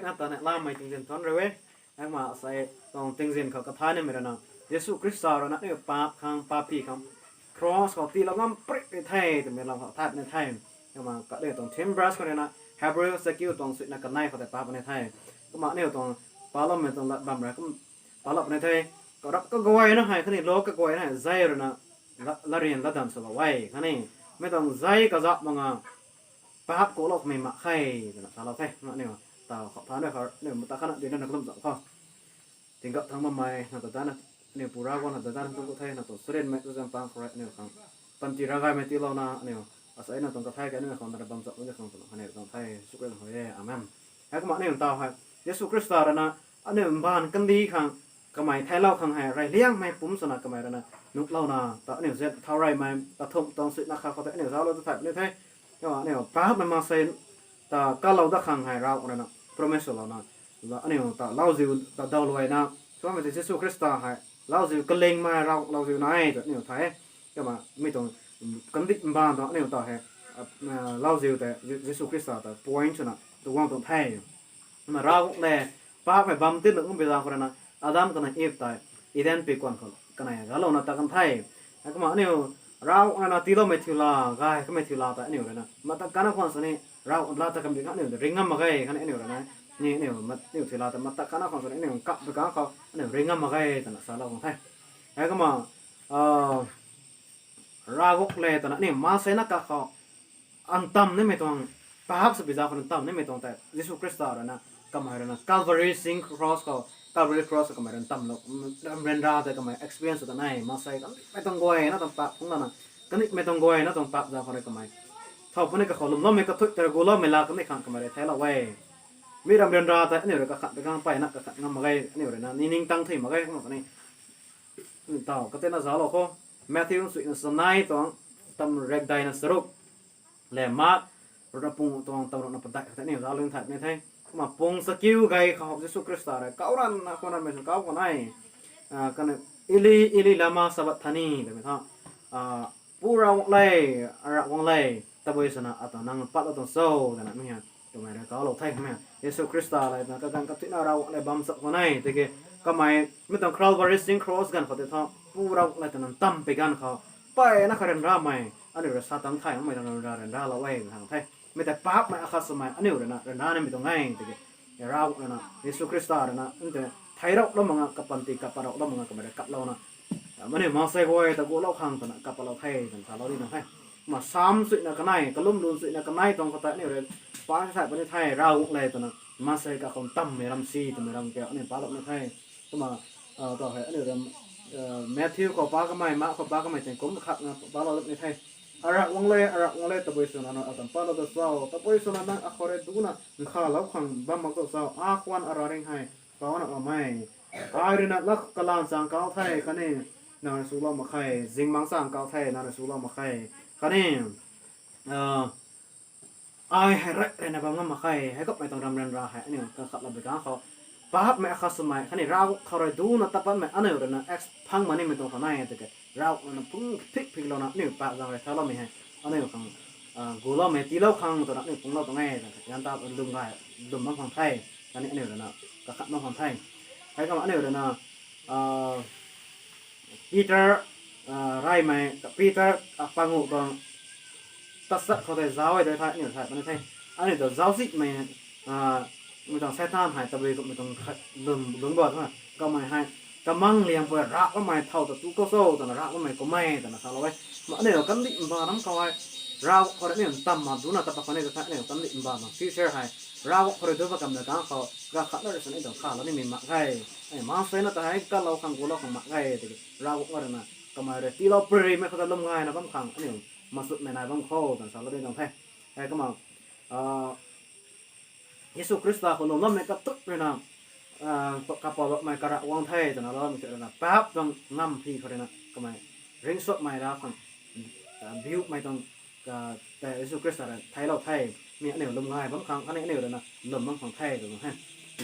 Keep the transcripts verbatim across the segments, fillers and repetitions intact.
Na ta ne lamei tingzin than rui e. Hei kumna asei tuang tingzin khou kathay nimei rui na, Jisu Khrista rui na aniu paap khang, papi khang, cross khou tiilou ngam prik ni the twmei lam khou thay ni the. Kumna aniu tuang theme verse khou rui na, Hebrew chakiu tuang suina kanei khou tei paap ni the. Kumna aniu tuang paloumei tuang lat bam rui kum palap ni the. Karap kaguayna hei khatni lou kaguayna hei zei rui na la-, larian latdanv swlou e khatni, mei tuang zei kazap mak nga paap kuloumei mak khe twna salou the. Kumna aniu taw khou tha ni khou aniu mata khatna dina na kalum zauh khou tingkap thangc bammei na ta dana, aniu pu Ravguangc na ta dana tu ku the, na tuang surinmei tu zam pang khou rui aniu khang panty ravgaymei tiilouna aniu asei na tuang kathay kaniw khang na bam zauh ni khang twna aniu tuang the, Jisu Khrista hei e. Amen. Hei kumna aniu taw hei Jisu Khrista rui na aniu mbaanv kandih khang kamei thailou khang hei reyliangmei pumc swna kamei rui na nuhlouna ta aniu zat thau reymei kathumh tuang suina kha khou tei aniu zauclou ta thay puni the. Kumna aniu paapmei maansei ta kalou dat khang hei Ravguangc rui na promise swlouna, la aniu ta lauziu ta dawluaina, kumna mei tei Jisu Khrista hei lauziu kalingmei Ravguangc lauziu nai ta aniu thay e. Kumna mi tuang kandih mbaanv tuang aniu ta hei lauziu tei Jisu Khrista ta point swna tu guang tuang the. Kumna Ravguangc le paapmei bam ti nuh ngam pi zaeng khou rui na Adam khatni Eve tei Eden pikuan khou kanei galouna ta kan the. Hei kumna aniu Ravguangc rui na tiiloumei thiu la, gay kamei thiu la ta aniu rui na mata kana khwan sini Ravguangc la ta kan bi khang aniu ring ngam mak ge khatni aniu rui na ni aniu mat niu thiu la ta mata kana khwan sini aniu kap bi khang khou aniu ring ngam mak ge twna salou khang the. Hei kumna Ravguangc le twna aniu maansei na kakhou ntamv nimei tuang, paap sw pi zaeng khou ntamv nimei tuang tei Jisu Khrista rui na kamei rui na Calvary sing cross khou, Calvary cross khou kamei rui ntamvlou, ram ryanra tei kamei experience sw ta nai, maansei kandihmei tuang guayna tuang paap phungc lana, kandihmei tuang guayna tuang paap zaeng khou rui kamei thow puni kakhou lwmloumei kathuic tei guloumei la kandih khang kamei rui theilou e. Mi ram ryanra tei aniu rui kakhat bi khang mpeyna kakhat ngam mak ge, aniu rui na ni ningtang thuy mak ge kumna sini taw katina zauclou khou, Matthew suina sanei tuang, tam rekdaina charuk, le Mark rui na pung tuang tam rui na padeih khou tei aniu zauclou thay puni the. Kumna pung chakiu gay khou Jisu Khrista rui kau ranna khwan ranmei sw kau khwan e, khatni Eli, Eli, lama sabachthani twmei tha, Pu Ravguangc le, Ravguangc le, tabui swna ata nang patlou tuang cho twna mi hei twmei rui kaulou the kumna Jisu Khrista le twna kaganv kathuicna Ravguangc le bam chap khwan e tiki, kamei mi tuang Calvary sing cross ganv khou tei tha, Pu Ravguangc le twna ntamv pi ganv khou mpeyna kha ryanramei aniu rui sa tangc thay makmei tuang ryanra ryanralou e khang the. Mi tei paapmei akhat swmei aniu rui na ryanra nimei tuang e tiki, Ravguangc rui na, Jisu Khrista rui na ntei theirauhlou mak nga, kapanty kapatrauhlou mak nga kamei rui kaplouna, aniu maansei guay ta gulou khang twna kapatlou the twna salou di tuang the. Kumna Sam suina kanei, kalum lun suina kanei tuang khou tei aniu rui pa sa puni the, Ravguangc le twna maansei kakhou ntammei ram si twmei ram kiu aniu palou ni the. Kumna taw hei aniu rui Matthew khou pa kamei, Mark khou pa kamei tei kum khat na palou ni the. Aravguangc le, Aravguangc le, tabui swna nang ata patlou tuang cho, tabui swna nang akhou rui duna nkhavlou khang bam mak tuang cho, akhwan arav ring hei kauna bam e. Ai rui na lak kalan chang kau the khatni nang rui swlou mak khe, zingbangc chang kau the nang rui swlou mak khe, khatni ai hei rey reyna bam ngam mak khe, hei kummei tuang ram ryanra hei aniu kakhatlou bi ganv khou, paapmei akhat swmei khatni Ravguangc khou rui duna tat patmei aniu rui na ex phang ma nimei tuang khou nai tiki, Ravguangc rui na phungc phik phiklouna aniu paap zaeng rui thaloumei hei aniu khang guloumei tiilou khang twna aniu phungclou tuang e, ganv ta lwm gay, lwm bam khang the, khatni aniu rui na kakhat bam khang the. Hei kumna aniu rui na Peter, reymei Peter, panguh tuang tachat khou tei zauc e tei the aniu thay puni the. Aniu ta zauczihmei mi tuang Seitaan hei tabui kummei tuang khat lwm lungc ba twna kamei hei kamang liangpui rap bammei thow ta tu khou cho twna rap bammei kum e twna salou e. Kumna aniu kandih mbaanv ram khou hei Ravguangc khou rui aniu ntamv ma duna tat pat khwan e tei the aniu kandih mbaanv tuang future hei Ravguangc khou rui du pat kamei ganv khou kakhatna rui sini tuang khalou nimei mak ge. Maansei na ta hei kalou khang gulou khang mak ge tiki, Ravguangc rui na kamei rui tiilou pary mei khou ta lwm gayna bam khang aniu machutmei nai bam khou twna salou di tuang the. Hei kumna Jisu Khrista khou lwmloumei katut rui na kapalou bammei karak guang the twna lou bammei tei rui na paap tuang ngamv phi khou rui na kamei ringcsuakmei ra khang biumei tuang tei Jisu Khrista rui theilou the. Mi aniu lwm gay bam khang khatni aniu rui na lwm bam khang the tw tuang the.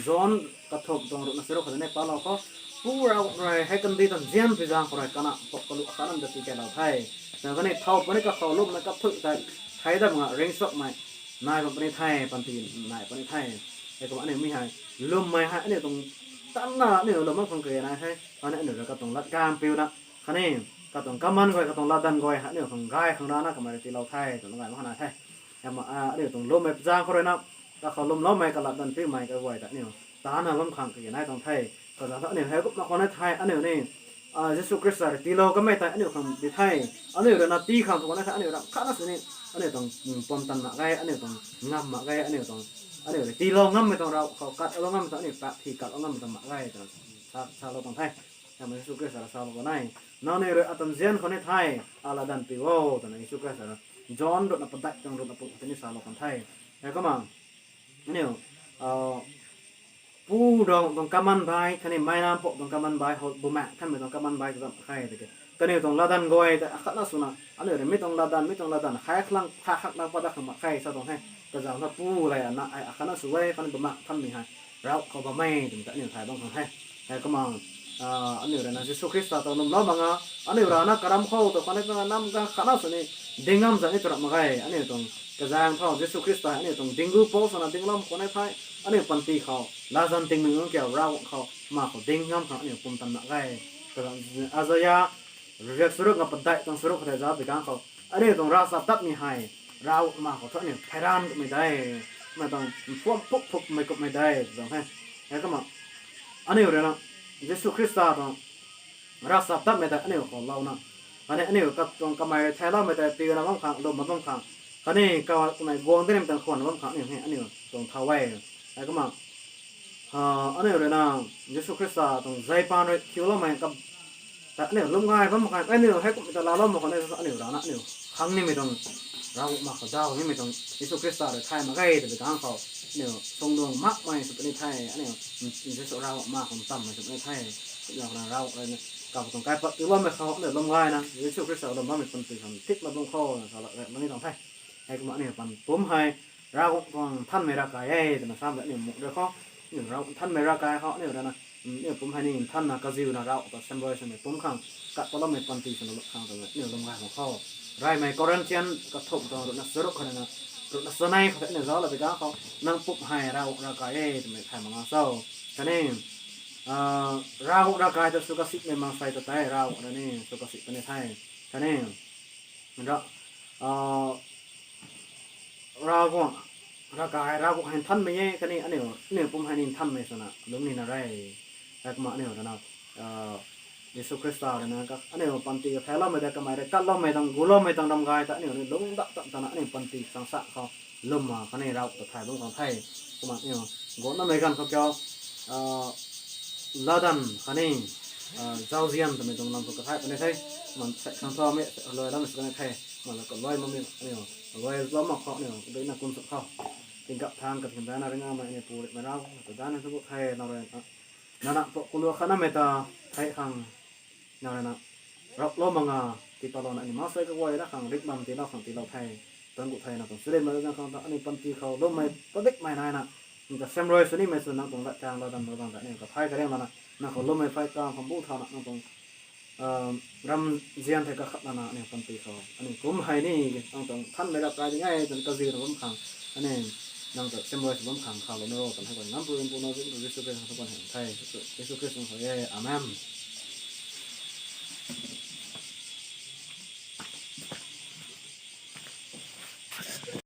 John kathumh tuang ruhna charuk khou tei ni palou khou, Pu Ravguangc rui hei kandih tuang zian pui zaeng khou rui kana pap kalu khatnam ta tikeylou the. Nang khatni thow puni kakhou lwmmei kathuic tei thei dat mak nga ringcsuakmei nai bam puni the, panty nai puni the. Heikumna aniu mi hei, lwmmei hei aniu tuang tanna aniu lwm bam khang kage nai the. Khatni aniu rui katuang latkaeng piuna, khatni katuang kaman guay, katuang latdanv guay hei aniu khang gay khang rana kamei rui tiilou the twna gay mak khang nai the. Heikumna aniu tuang lwmmei zaeng khou rui na, kakhou lwmloumei, kalatdanv piumei kaguay ta aniu tanna bam khang kage nai tuang the. Kazaeng thu aniu hei kumna khwan e thei aniu ni Jisu Khrista rui tiilou kamei tei aniu khang di the. Aniu rui na tii khang thu khwan e thei aniu ram khatna sini aniu tuang pumtan mak ge, aniu tuang ngam mak ge, aniu tuang, aniu rui tiilou ngammei tuang, Ravguangc khou katlou ngammei tuang, aniu pat thi katlou ngammei tuang mak ge twna salou tuang the. Heikumna Jisu Khrista rui salou kan e, nangniw rui ata nzian khou ni thei alatdanv piu o twna Jisu Khrista rui John ruhna padeih tuang ruhna pung tei ni salou kan the. Heikumna aniu Pu Ravguangc tuang kaman bai khatni Meic Nampou tuang kaman bai, Bumaengh Nthanmei tuang kaman bai ta mak khe tiki, kaniw tuang latdanv guay tei akhatna swna aniu rui mi tuang latdanv, mi tuang latdanv khat khang, khat khang lang pat dat khang mak khe sa tuang the. Kazaeng thu Pu le Nac hei akhatna sw e, khatni Bumaengh Nthanmei hei Ravguangc khou bam e twmei ta aniu thay bam khang the. Heikumna aniu rui na Jisu Khrista tuang lwmlou mak nga, aniu rana karam khou tu khatni nam kang khatna sini ding ngam zat ni tu ram mak ge. Aniu tuang kazaeng thu Jisu Khrista aniu tuang ding gu pou swna ding ngam khwan e thei, aniu panty khou latzan tingmik nunc kiu Ravguangc khou ma khou ding ngam khang aniu pumtan mak ge. Kazaeng Isaia riak charuk nga padeih tuang charuk khou tei zauc bi kang khou, aniu tuang ravchaptatmei hei Ravguangc ma khou thu aniu pheyran kummei de, mei tuang nphuam phuk phukmei kummei de tuang the. Heikumna aniu rui na Jisu Khrista tuang ravchaptatmei tei aniu khou louna, khatni aniu katuang kamei rui theiloumei tei piuna bam khang, lwmna bam khang, khatni kamei guang dinimei tuang khwan bam khang aniu hei aniu tuang thau e. Heikumna aniu rui na Jisu Khrista tuang zeipaan rui thiuloumei ta aniu lwm gay bam khang, aniu hei kumna ta laalou mak khang, aniu rana aniu khang nimei tuang, Ravguangc ma khou daw nimei tuang Jisu Khrista rui thay mak ge twbi kang khou aniu sungduang makmei sw puni the, aniu Jisu Ravguangc ma khou ntammei sw puni the. Kumna Ravguangc rui na katuang kaipat tiiloumei khou aniu lwm gayna Jisu Khrista lwm bammei panty khang thikna bam khou na salou mani tuang the. Heikumna aniu pan pumc hei Ravguangc tuang nthanmei ravkai e twna sam de aniu muk rui khou, aniu Ravguangc nthanmei ravkai khou aniu rui na aniu pumc hei ni nthanna kaziuna Ravguangc ta semrui swmei pumc khang, kat patloumei panty swna luk khang twna aniu lwm gay mak khou, reymei Corinthian kathumh tuang ruhna charuk khou rui na ruhna chanei khou tei aniu zauc la bi kang khou, nang pumc hei Ravguangc ravkai e twmei thay mak nga cho. Khatni Ravguangc ravkai ta sw kasimei maansei ta tei Ravguangc rui ni sw kasi puni the. Khatni ra Ravguangc ravkai, Ravguangc hei nthanmei e, khatni aniu, aniu pumc hei ni nthanmei swna lungc nina re. Heikumna aniu rui na Jisu Khrista rui na aniu panty katheiloumei tei, kamei rui katloumei tuang, guloumei tuang ram gay ta aniu ni lungc dat tan tana aniu panty changsa khou lwmna khatni Ravguangc ta thay bam khang the. Kumna aniu guangmei ganv khou kiu latdanv khatni zauzian twmei tuang lam khou kathay puni the. Kumna sei khang thumei luai lam sw kan the. Kumna kaluai makmei aniu luailou mak khou aniu duina kum sw khou, tingkap thangc kathin dana ringaumei aniu Pu rui mei Ravguangc ta dana thu gu the. Nang rui na nang pw kulua khatnamei ta thei khang nang rui na raplou mak nga, tiipatlouna aniu maansei kaguay na khang rik bam tiilou khang tiilou the. Tuang gu the, nang tuang charynmei zaeng khang ta aniu panty khou lwmmei padikmei naina nang ta semrui sw nimei sw, nang tuang latkaeng latdanv mak bang ta aniu kathay kariang lana nang khou lwmmei phay kang khang bu thauna nang tuang ramzian thei kakhat lana aniu panty khou aniu kum hei ni nang tuang nthanmei ravkai ding e twna kaziuna bam khang, aniu nang ta semrui sw bam khang khalou na ro twna hei guay ngam pu rin pu na zin tu Jisu Khrista khou hei the. Jisu Khrista khou e. Amen.